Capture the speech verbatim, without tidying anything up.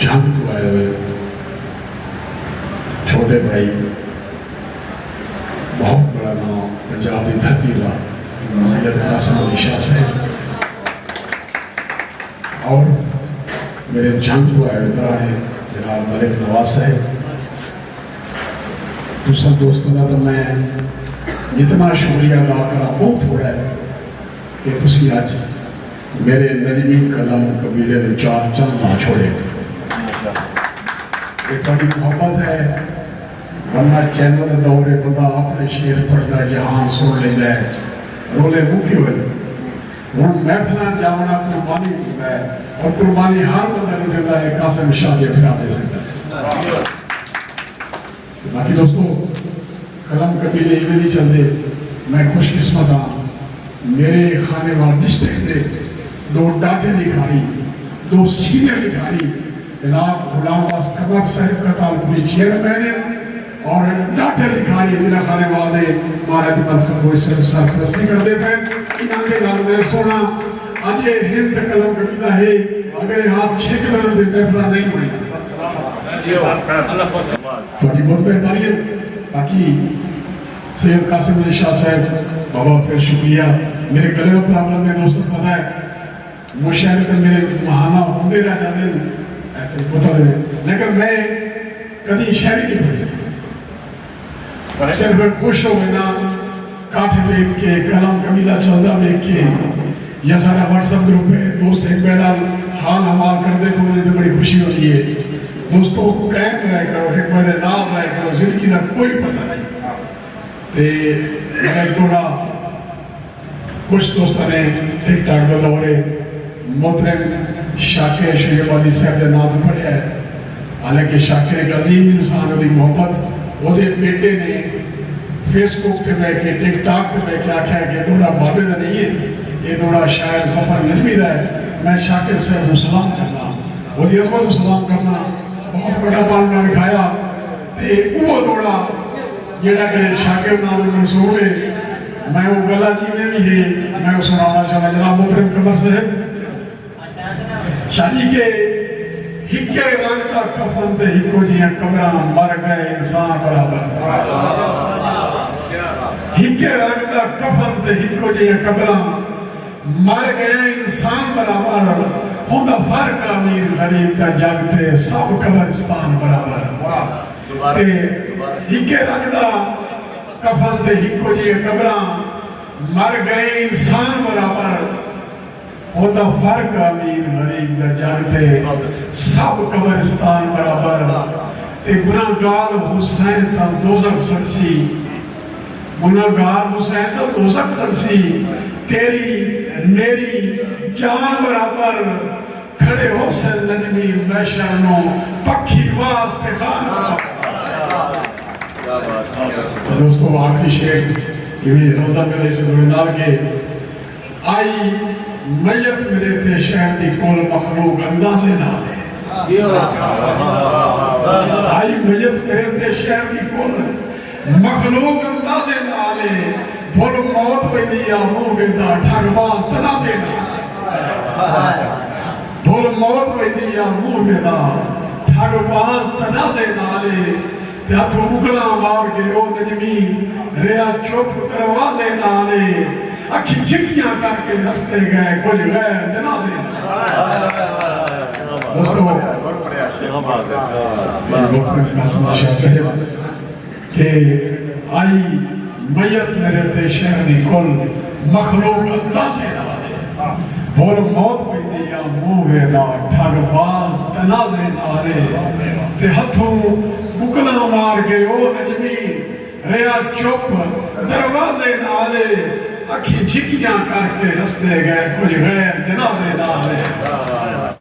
جھنگ توں آئے ہوئے چھوٹے بھائی، بہت بڑا ناں پنجاب دی دھرتی دا، سید قاسم علی شاہ صاحب، اور میرے جھنگ توں آئے ہوئے بھرا ہے جناب ملک نواز صاحب۔ تساں دوستوں دا تو میں جتنا شکریہ ادا کراں، بہت تھوڑا ہے کہ تسی اج میرے نجمی قلم قبیلے دے چار چند نہ چھوڑے۔ یہ تھوڑی محبت ہے، ورنہ چینل دے دور ہے، بندہ اپنے شعر پڑھدا ہے، جہان سن لیندا ہے، رولے مکے ہوئے۔ ہن محفلاں جاونا قربانی ہوندا ہے، اور قربانی ہر بندہ نہیں دیندا، یہ قاسم شاہ دے بھرا دے سکدا ہے۔ باقی دوستو، قلم قبیلے ایویں نہیں چلدے۔ میں خوش قسمت ہاں، میرے خانیوال ڈسٹرکٹ دے دو ڈاڈھے لکھاری، دو سینئر لکھاری، جناب غلام عباس قمر صاحب قطال پوری چیئرمین ہیں، اور ڈاڈھے لکھاری ضلع خانیوال دے مہاراج ملک خرگوش صاحب سرپرستی کردے پئے۔ انہاں دے نال میں سونا اج یہ ہند قلم قبیلہ ہے، اگر یہ آپ چھک رہے تے محفلہ نہیں ہوئی۔ تھوڑی بہت مہربانی ہے۔ باقی سید قاسم علی شاہ صاحب، بابا پھر شکریہ۔ میرے گلے دا پرابلم ہے دوستو، پتہ ہے، مشاعرے تے میرے ماہانہ ہوندے رہ جاندے نے، ایسے پتہ نہیں، لیکن میں کدی شاعری نہیں پڑھی۔ صرف خوش ہووے نا، کٹھ ویکھ کے، قلم قبیلہ چلدا ویکھ کے، یا سارا واٹس ایپ گروپ ہے، دوست ہک ٻئے نال حال حوال کردے پئے ہوندے تے بڑی خوشی ہوندی ہے۔ دوستو، قائم رہیا کرو، ہک ٻئے دے نال رہیا کرو، زندگی دا کوئی پتہ نہیں۔ تے میں تھوڑا کچھ دوستاں نے ٹک ٹاک دا دور ہے، محترم شاکر شریف آبادی صاحب دے ناں تے پڑھیا ہے، حالانکہ شاکر ایک عظیم انسان، اودی محبت، اودے بیٹے نے فیس بک تے بہ کے، ٹک ٹاک تے بہ کے آکھیا کہ یہ دوڑا بابے دا نہیں ہے، یہ دوڑا شاعر ظفر نجمی دا ہے۔ میں شاکر صاحب نوں سلام کرنا، اودی عظمت نوں سلام کرنا، بہت بڑا پال انہاں وکھایا۔ تے اوہ دوڑا جیڑھا کہ شاکر نال منسوب ہے، میں او گلا جیویں وی ہے، میں او سݨاوݨا چاہنداں۔ جناب محترم قمر صاحب، شاہ جی کہ ہکے رنگ دا کفن تے ہکو جیاں قبراں، مر ڳئے انسان برابر۔ ہکے رنگ دا کفن تے ہکو جیاں قبراں، مر ڳئے انسان برابر، ہوندا فرق امیر غریب دا جڳ تے سب قبرستان برابر۔ تے ہکے رنگ دا کفن تے ہکو جیہے قبراں، مر ڳئے انسان برابر، ہوندا فرق امیر غریب دا جڳ تے سب قبرستان برابر۔ تے گناہگار حسین تاں دوزخ سڑسی، گناہگار حسین تاں دوزخ سڑسی، تیری میری جان برابر۔ کھڑے ہوسن نجمی محشر نوں پکھی واسطے خان برابر۔ دوستو، آخری شعر ایویں رلدا ملدا اسے جوڑے نال کہ آئی میت میرے تے شہر دی کل مخلوق اندازے نال ہے۔ آئی میت میرے تے شہر دی کل مخلوق اندازے نال ہے۔ بھل موت ویندی یا منہ ویندا، ٹھگ باز تنازے نال ہے۔ بھل موت ویندی یا منہ ویندا، ٹھگ باز تنازے نال ہے۔ تے ہتھوں بکڑاں مار کے او نجمی رہیا چپ دروازے نال اے۔ اکھیں جھکیاں کر کے رستے ڳئے کجھ غیر جنازے نال۔ دوستو، محترم قاسم شاہ صاحب کہ آئی میت میرے تے شہر دی کل مخلوق اندازے نال اے۔ بھل موت ویندی یا منہ ویندا، ٹھگ باز تنازے نال اے۔ تے ہتھوں بکلا مار کے او نجمی رہیا چپ دروازے نال اے۔ اکھیں جھکیاں کر کے رستے ڳئے کجھ غیر جنازے نال اے۔